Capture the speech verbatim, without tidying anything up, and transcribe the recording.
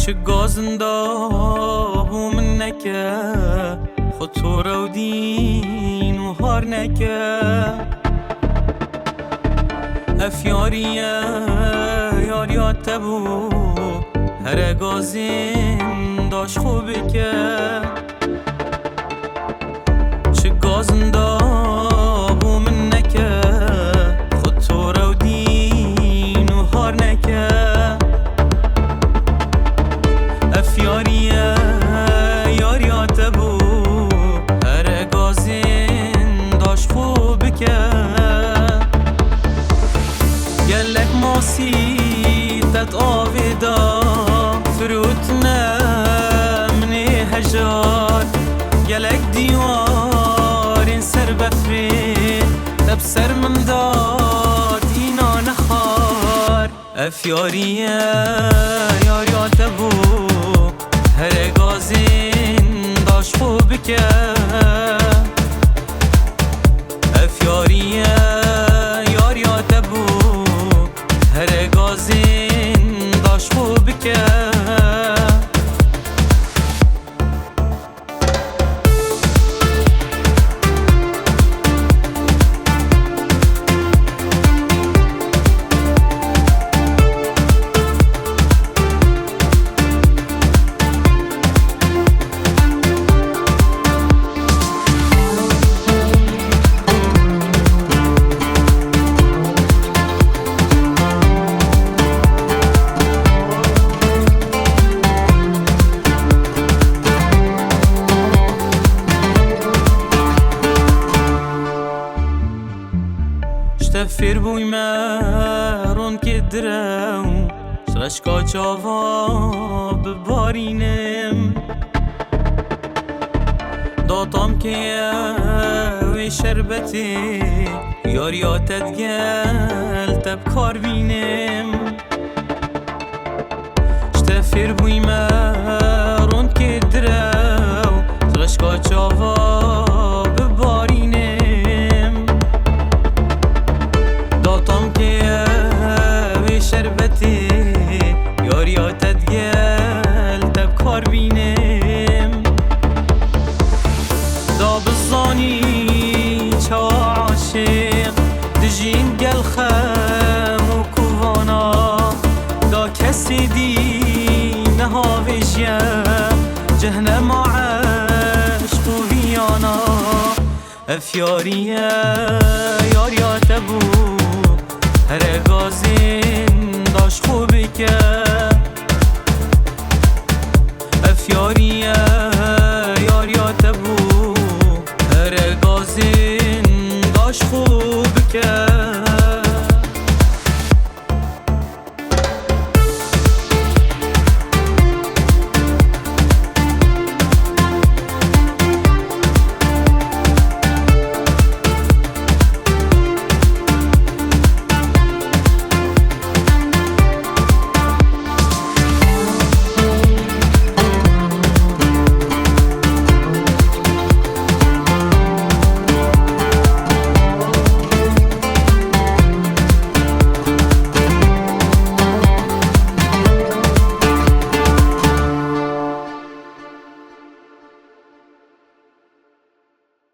Çi gazinda bû min neke, xwe to rewdîn û har neke. Ev yariye, yariya te bû, here gazin daş xwe bike. Çi gazinda bû min neke, xwe to rewdîn û har neke. Ev yariye, yariya te bû, here gazin daş xwe bike. Gelek masî te di avê de firotine minê hejar. Gelek dîwarên ser befrê te bi ser min de dîna nexar. Ev yariye, yariya te bû, here gazin daş xwe bike. Ev yariye, yariya te bû, here gazin daş xwe bike. Ji te fêr bûyme ronkê direw, ji reşka çava bibarînim. Datamkê wê şerbetê, yariya te digel te bi kar bînim. Ji te fêr bûyme ronkê direw, ji reşka çava bibarînim. Datamkê wê şerbetê, yariya te digel te bi kar bînim. Da bizanî çawa aşiq dijîn gel xem û kovana. Da kesê dî nehavêjiye cehnema eşq û viyana. Ev yariye, yariya te bû, here gazin daş xwe bike.